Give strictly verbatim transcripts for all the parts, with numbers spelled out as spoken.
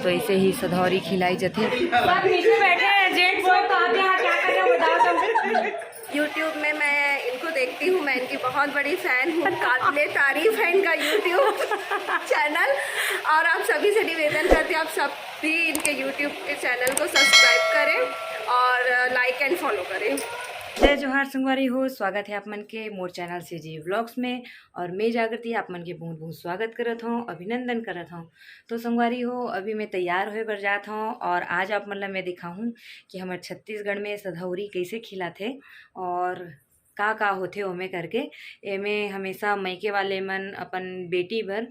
तो ऐसे ही सधौरी खिलाई जथे। सब नीचे बैठे हैं, जेंट्स लोग, तो आप यहाँ क्या कर रहे हो, बताओ तुम। YouTube में मैं इनको देखती हूँ, मैं इनकी बहुत बड़ी फैन हूँ। काबिले तारीफ है इनका YouTube चैनल, और आप सभी से निवेदन करती हूँ, आप सब भी इनके YouTube के चैनल को सब्सक्राइब करें और लाइक एंड फॉलो करें। जय जोहार संगवारी हो, स्वागत है आप मन के मोर चैनल सीजी व्लॉग्स में। और मैं जागृति आप मन के बहुत बहुत स्वागत करत हूँ, अभिनंदन करत हूँ। तो संगवारी हो, अभी मैं तैयार होए बर जात हूँ और आज आप मन ला मैं दिखाहूँ कि हमर छत्तीसगढ़ में सधौरी कैसे खिलाथे और का का होथे ओमे करके। एमे हमेशा मइके वाले मन अपन बेटी बर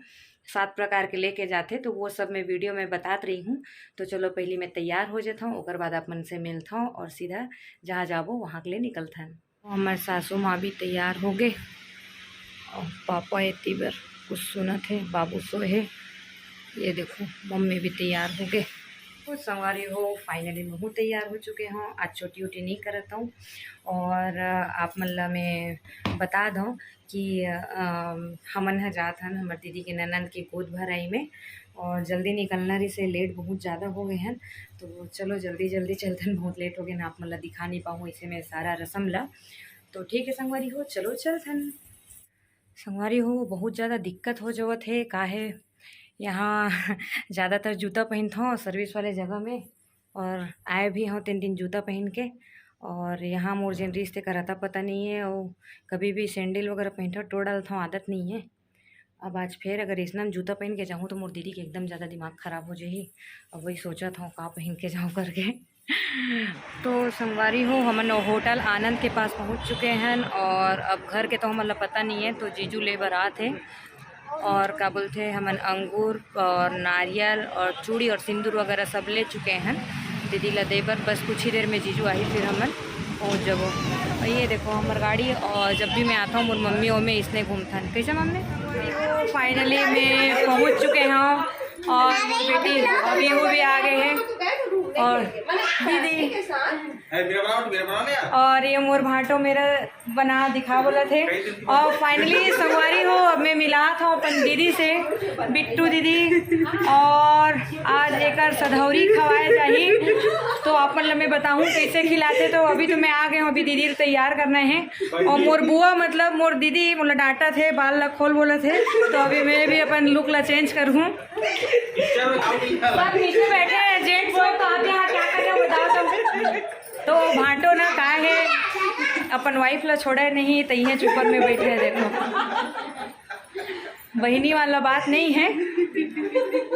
सात प्रकार के लेके जाथे, तो वो सब मैं वीडियो में बतात रही हूँ। तो चलो, पहली मैं तैयार हो जाता हूँ, ओकर बाद आप मन से मिलता हूँ और सीधा जहाँ जाबो वहाँ के लिए निकलथन। हमर सासू माँ भी तैयार हो गए और पापा एती बर कुछ सुनत हे, बाबू सोए हे। ये देखो, मम्मी भी तैयार हो गए। तो संगवारी हो, फाइनली महू तैयार हो चुके हूँ। आज छोटी उटी नहीं करत हूँ और अ, आप मन ला मैं बता दूँ कि अ, हमन ह जात हन हमर दीदी के ननद के गोद भराई में और जल्दी निकलना रहिसे, लेट बहुत ज़्यादा हो गए हन। तो चलो जल्दी जल्दी चलथन, बहुत लेट हो गए ना, आप मन ला दिखा नहीं पाऊँ इसे मैं सारा रसम ला। तो ठीक है संगवारी हो, चलो चलथन। संगवारी हो, बहुत ज़्यादा दिक्कत हो जावत हे, का है यहाँ ज़्यादातर जूता पहनत हूँ सर्विस वाले जगह में और आए भी हूँ तीन दिन जूता पहन के। और यहाँ मोर जेन रिश्ते का रहता पता नहीं है, वो कभी भी सैंडल वगैरह पहनत हूँ, टो डालत हूँ, आदत नहीं है। अब आज फिर अगर इसना जूता पहन के जाऊँ तो मोर दीदी के एकदम ज़्यादा दिमाग ख़राब हो जाही। अब वही सोचत हूँ का पहन के जाऊँ करके। तो संगवारी हो, हमन होटल आनंद के पास पहुंच चुके हैं और अब घर के तो हमन ला पता नहीं है, तो जीजू ले बर आत हे। और का बोलथे, हमन अंगूर और नारियल और चूड़ी और सिंदूर वगैरह सब ले चुके हैं दीदी ला दे बर। बस कुछ ही देर में जीजू आही, फिर हमन पहुंच जाबो। और ये देखो हमर गाड़ी, और जब भी मैं आता हूँ मोर मम्मी ओमे इसने घूमथन। कैसे मम्मी? फाइनली मैं पहुंच चुके हैं और बेटी पीहू भी आ गए हैं और दीदी और ये मोर भांटो मेरा बना दिखा बोलथे। और फाइनली संगवारी हो, अब मैं मिलात हूँ अपन दीदी से, बिट्टू दीदी। और आज एकर सधौरी खवाए जाही, तो अपन ला मैं बताहूँ कैसे खिलाथे। तो अभी तो मैं आ गए हूँ, अभी दीदी तैयार करना है। और मोर बुआ, मतलब मोर दीदी, मोला डांटत हे बाल ला खोल बोलत हे, तो अभी मैं भी अपन लुक ला चेंज करहूँ। सब नीचे बैठे हैं जेंट्स लोग, तो आप यहाँ क्या कर रहे हो बताओ तुम। तो भांटो ना का है, अपन वाइफ ला छोड़े नहीं, तो ये ऊपर में बैठे हैं, देखो बहिनी वाला बात नहीं है।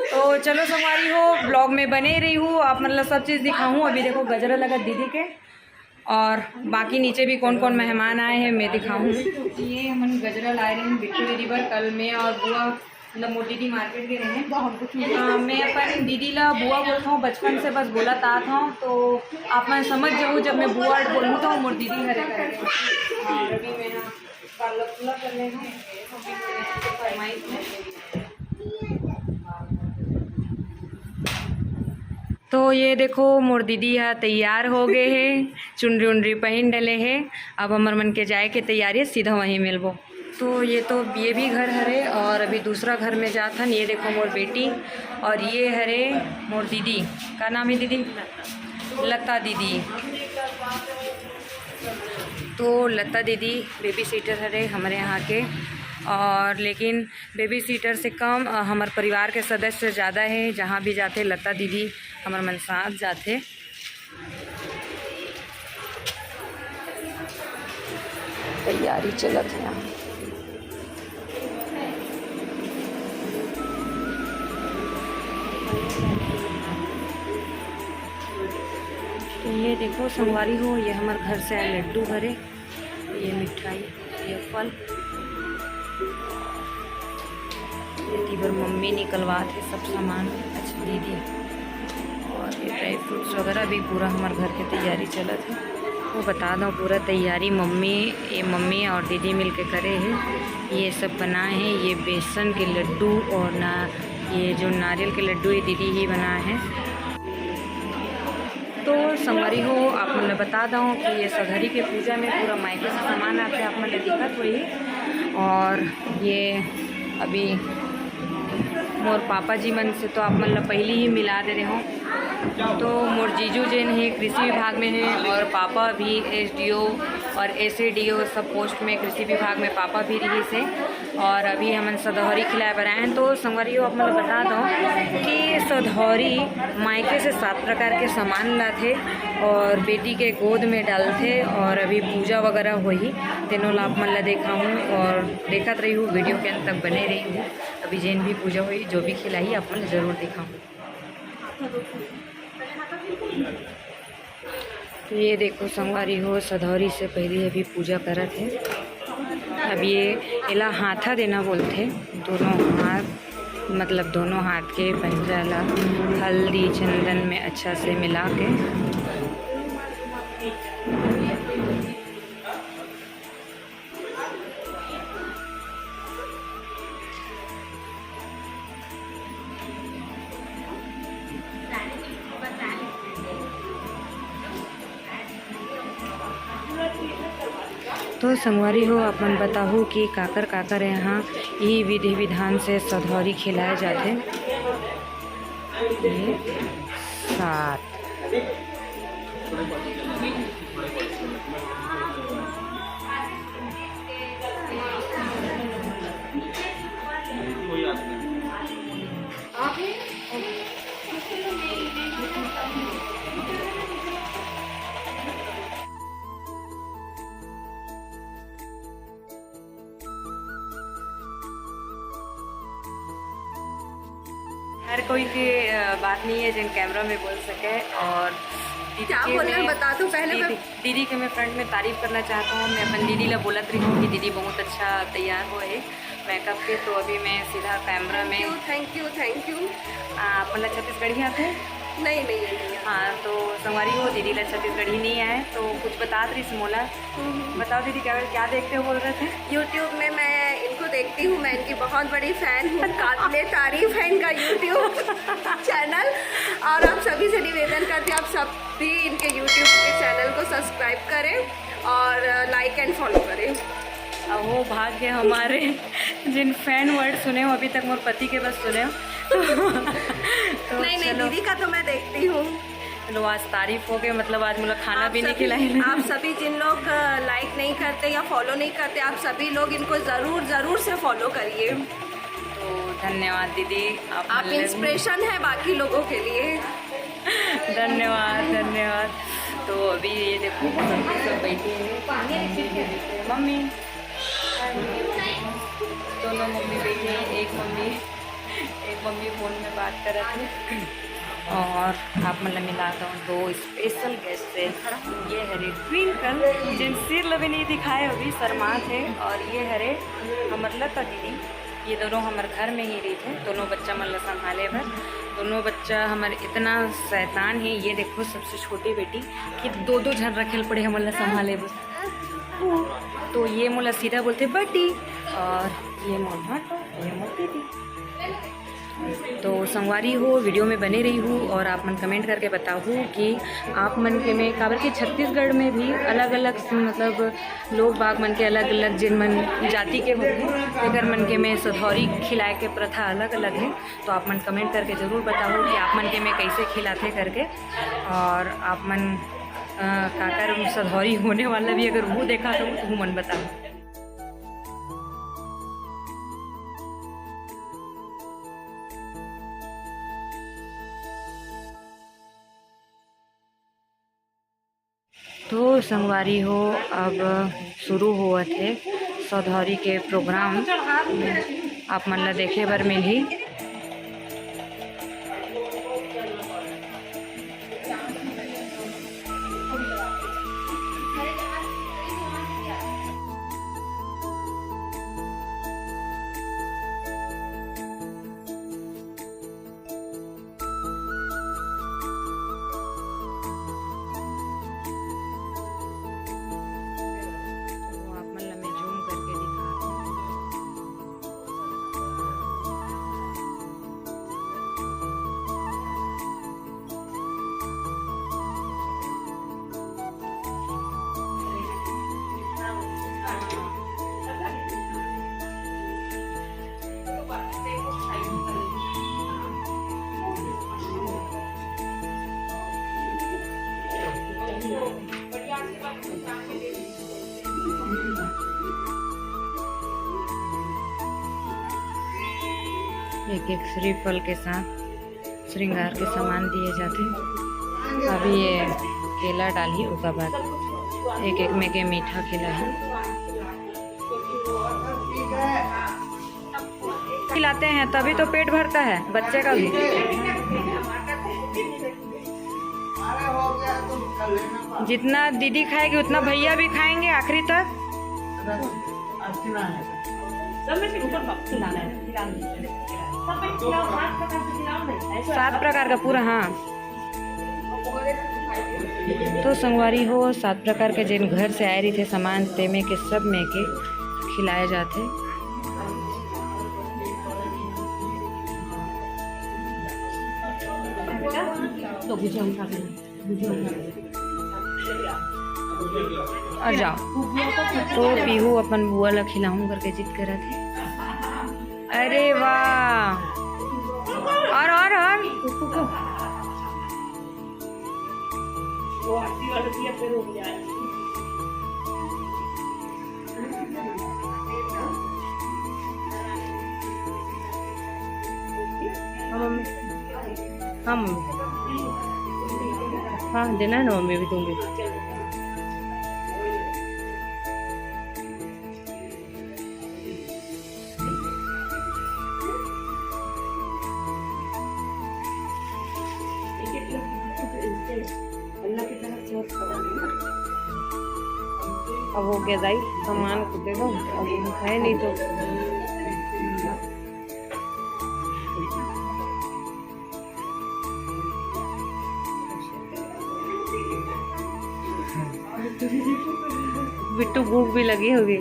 तो चलो संगवारी हो, ब्लॉग में बने रही हूँ, आप मन ला सब चीज़ दिखाऊँ। अभी देखो गजरा लगा दीदी के, और बाकी नीचे भी कौन कौन मेहमान आए हैं मैं दिखाऊँ। ये हमन गजरा लाए रहे हैं बिट्टू दीदी बर, कल मैं और बुआ मतलब मोर दीदी मार्केट गए रहे हैं। हाँ, मैं अपन दीदी ला बुआ बोलता हूँ, बचपन से बस बोलत आत हूँ, तो आप मन समझ जाओ जब मैं बुआ बोलूँ तो मोर दीदी हरे करके। और अभी मैं ना पार्लर खुला कर रहे हैं, फरमाइश में। तो ये देखो मोर दीदी हा तैयार हो गए हे, चुनरी उनरी पहन डले हे। अब हमर मन के जाए के तैयारी है, सीधा वहीं मिलबो। तो ये तो, ये भी घर हरे और अभी दूसरा घर में जात हन। ये देखो मोर बेटी और ये हरे मोर दीदी। का नाम है दीदी? लता दीदी। तो लता दीदी बेबी सीटर हरे हमरे यहाँ के, और लेकिन बेबी सीटर से कम, अ, हमर परिवार के सदस्य ज़्यादा है। जहाँ भी जाते लता दीदी हमर मन साथ जाते। तैयारी चलत है यहाँ। तो ये देखो संगवारी हो, ये हमर घर से आए लड्डू हरे, ये मिठाई, ये फल, ये तीबर मम्मी निकलवात हे सब सामान। अच्छा दीदी, और ये ड्राई फ्रूट्स वगैरह भी पूरा हमर घर के तैयारी चलत हे। वो बता दो, पूरा तैयारी मम्मी, ये मम्मी और दीदी मिलके करे हे। ये सब बनाए हे, ये बेसन के लड्डू और ना, ये जो नारियल के लड्डू ये दीदी ही बनाए हे। तो संगवारी हो, आप मन ल बता दो कि ये सधरी के पूजा में पूरा मायके से सामान आथे, आप मन ल दिखत होही। और ये अभी मोर पापा जी मन से तो आप मन ला पहली ही मिला दे रहे हो। तो मोर जीजू जेन हे कृषि विभाग में हे और पापा भी एसडीओ और एसएडीओ सब पोस्ट में कृषि विभाग में पापा भी रहिस हे। और अभी हमन सधौरी खिलाए बर आए हैं। तो संगवारी हो, आप मन ला बता दो कि सधौरी मायके से सात प्रकार के सामान लाथे और बेटी के गोद में डालथे और अभी पूजा वगैरह होही, तेनो ला आप मन ला देखाहूँ और देखत रहिहू, वीडियो के अंत तक बने रहिहू। अभी जेन भी पूजा होही, जो भी खिलाही, आप मन ला जरूर देखाहूँ। ये देखो संगवारी हो, सधौरी से पहले अभी पूजा करत हे। अब ये एला हाथा देना बोलथे, दोनों हाथ, मतलब दोनों हाथ के पंजा ला हल्दी चंदन में अच्छा से मिला के। तो संगवारी हो, आप मन बताहू कि काकर काकर यहाँ ई विधि विधान से सधौरी खिलाए जाथे। ये सात। हर कोई के, अ, बात नहीं है जिन कैमरा में बोल सके। और दीदी क्या के बोलना है, मैं बता दो पहले। मैं दीदी, दीदी के मैं फ्रंट में तारीफ करना चाहता हूँ। मैं अपन दीदी ला बोलत रही हूँ कि दीदी बहुत अच्छा तैयार हुआ है मेकअप के। तो अभी मैं सीधा कैमरा में Thank you, thank you, thank you। आ, आप मतलब छत्तीसगढ़ी आते हैं? नहीं, नहीं, नहीं, नहीं। हाँ, तो संगवारी हो, दीदी ला छत्तीसगढ़ी नहीं आए, तो कुछ बतात रही मोला। हम्म। बताओ दीदी, क्या, क्या देखते हो बोल रहे थे? YouTube में मैं इनको देखती हूँ, मैं इनकी बहुत बड़ी फैन हूँ। काबिले तारीफ है इनका YouTube चैनल। और आप सभी से निवेदन करती हूँ, आप सब भी इनके YouTube के चैनल को सब्सक्राइब करें और लाइक एंड फॉलो करें। अब वो भाग्य हमारे जिन फैन वर्ड सुने हो अभी तक, मोर पति के बस सुने हो। तो, तो नहीं, नहीं, चलो। दीदी का तो मैं देखती हूँ। चलो, आज तारीफ हो गई, मतलब आज मुझे खाना आप भी नहीं सभी, खिलाई। आप सभी जिन लोग, अ, लाइक नहीं करते या फॉलो नहीं करते, आप सभी लोग इनको ज़रूर, ज़रूर से फॉलो करिए। तो धन्यवाद दीदी, आप आप मतलब इंस्पिरेशन है बाकी लोगों के लिए। धन्यवाद, धन्यवाद। तो अभी ये देखो, सब, सब बैठे हैं। मम्मी, दोनों मम्मी बैठी हैं, एक मम्मी, एक मम्मी फोन में बात करत है। और आप मतलब मिला दो, दो स्पेशल गेस्ट है। ये हरे ट्विंकल, जिन सिर लबे नहीं दिखाए, अभी शर्मात है। और ये हरे हमर लता दीदी, ये दोनों हमर घर में ही रहिथे, दोनों बच्चा मन ला संभाले बर। दोनों बच्चा हमर इतना शैतान है। ये देखो, सबसे छोटी बेटी कि दो दो झन रखेल पड़े हमन ला संभाले बर। तो ये मोला सीधा बोलथे बटी, और ये मोर भाटो, ये मोर दीदी। तो संगवारी हो, वीडियो में बने रही हूँ और आप मन कमेंट करके बताहू कि आप मन के में, काबर कि छत्तीसगढ़ में भी अलग-अलग, मतलब, लोग बाग मन के अलग-अलग, जिन मन जाति के होथे, तेकर मन के में सधौरी खिलाए के प्रथा अलग-अलग है। तो आप मन कमेंट करके जरूर बताहू कि आप मन के में कैसे खिलाथे करके, और आप मन, अ, काकर सधौरी होने वाला भी अगर वो देखा तो वो मन बताहू। तो संगवारी हो, अब शुरू होवत हे सौधौरी के प्रोग्राम, आप मन ला देखे बर मिलही। तो आप मन ला मैं जूम करके दिखात हूँ। एक एक श्रीफल के साथ श्रृंगार के सामान दिए जाथे। अभी ये केला डालही, ओकर बाद एक एक में के मीठा खिलाही। खिलाते हैं तभी तो पेट भरता है बच्चे का भी। जितना दीदी खाएगी उतना भैया भी खाएंगे आखिरी तक। सात प्रकार का पूरा, हाँ। तो संगवारी हो, सात प्रकार के जेन घर से आए रहिथे सामान, तेमे के सब में के खिलाए जाथे। तो भुजिया उठा के, भुजिया उठा के। आ जाओ। तो पीहू अपन बुआ ला खिलाहूं करके जिद करत हे। अरे वाह। और, और, और। हाँ, मम्मी। हाँ, मम्मी। हाँ, देना है ना, मम्मी भी दूंगी। अब हो गया दाई, सामान को दे दो, अब है नहीं तो। बिट्टू भूख भी लगी होगी।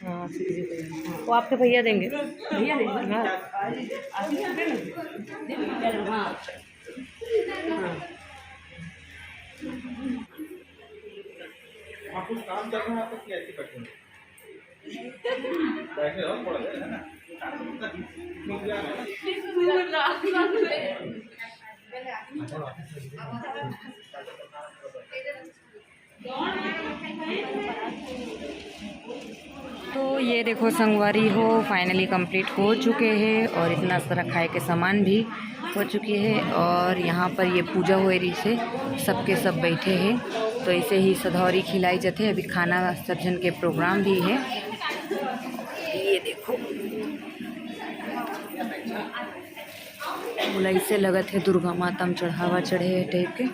हाँ, वो आपके भैया देंगे। भैया देंगे। हाँ। हाँ, कुछ काम कर रहे हैं आप, तो कैसे करते हैं? बैठे रहो, थोड़ा देर, है ना? तो ये देखो संगवारी हो, finally complete हो चुके हैं और इतना सारा खाए के सामान भी हो चुके हैं। और यहाँ पर ये पूजा होए रहिसे, सबके सब बैठे हैं, तो ऐसे ही सधौरी खिलाई जाथे। अभी खाना सब जन के program भी है। ये देखो, मोला ऐसे लगत है दुर्गा माता में चढ़ावा चढ़े है type के।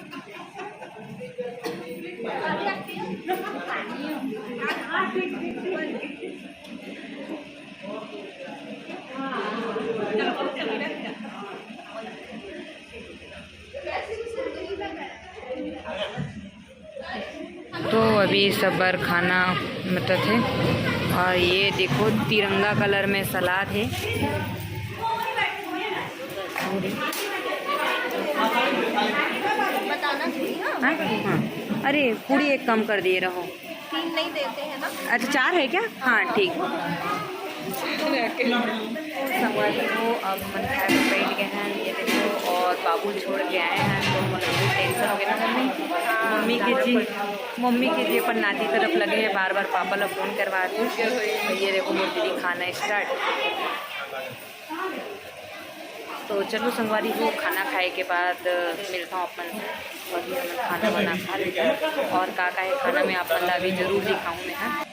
तो अभी सब बर खाना मतलब है। और ये देखो, तिरंगा colour में सलाद है। बताना चाहिए, हाँ। हाँ? हाँ। अरे, पूरी एक कम कर दिए रहो। तीन नहीं देते हैं ना। अच्छा, चार है क्या? हाँ, ठीक। संगवारी हो, अब मन खाए बर बैठ गए हैं, ये देखो, और बाबू छोड़ के आए हैं, तो मतलब बहुत tension हो गया ना मम्मी। मम्मी के जी, मम्मी के जी अपन नाती तरफ लगे हैं, बार बार पापा ला phone करवा के। तो ये देखो, मोर दीदी खाना start। तो चलो संगवारी हो, खाना खाए के बाद मिलता हूँ अपन, अभी हमन खाना वाना खा लेते हैं। और का का है खाना में आप मन ला भी जरूर दिखाऊँ मैं, हाँ।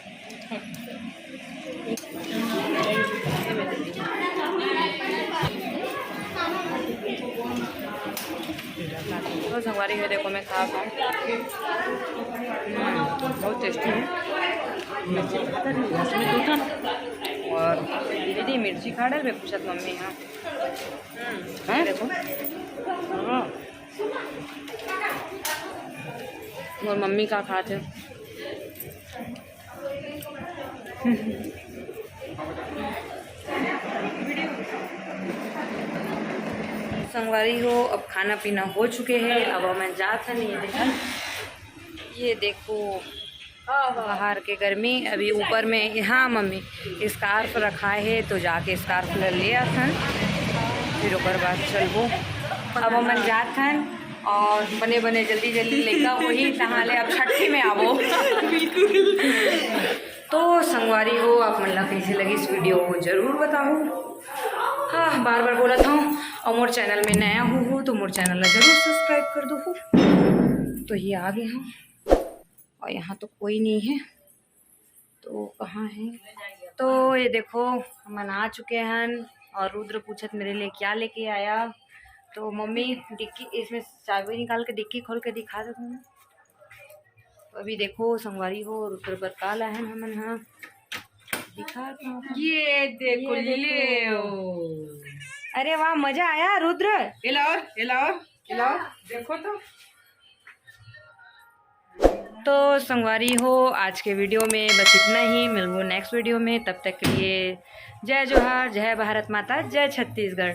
तो संगवारी हो, देखो मैं खा पाऊँ, हम्म, बहुत tasty है। और दीदी मिर्ची खा डर पूछत मम्मी। हाँ। हम्म, हैं? देखो। हाँ। मोर मम्मी का खात हे। संगवारी हो, अब खाना पीना हो चुके हे, अब हमन जात हन। ये देखो, ये देखो बाहर के गर्मी। अभी ऊपर में, हाँ मम्मी, scarf रखाए हे, तो जाके scarf ल ले आथन, फिर ओकर बाद चलबो। अब हमन जात हन और बने बने जल्दी जल्दी लइका होही, तहाँ ले अब छट्ठी में आबो। बिल्कुल। तो संगवारी हो, आप मन ला कैसे लगिस video को जरूर बताओ। हाँ, बार बार बोलत हूँ, और मोर channel में नया हो, हो तो मोर channel ला जरूर subscribe कर दो। तो ये आ गए हम, और यहाँ तो कोई नहीं है, तो कहाँ है? तो ये देखो, हमन आ चुके हैं। और रुद्र पूछत मेरे लिए क्या लेके आया, तो मम्मी डिक्की, इसमें चाबी निकाल के डिक्की खोल के दिखा दे तुम्हें। तो अभी देखो संगवारी हो, रुद्र बर का लाए हन हमन हा, दिखा दो। ये देखो, ये देखो। ले। अरे वाह, मजा आया रुद्र। ये लाओ, ये लाओ, ये लाओ, देखो तो। तो संगवारी हो, आज के video में बस इतना ही। मिलबो next video में, तब तक के लिए जय जोहार, जय भारत माता, जय छत्तीसगढ़।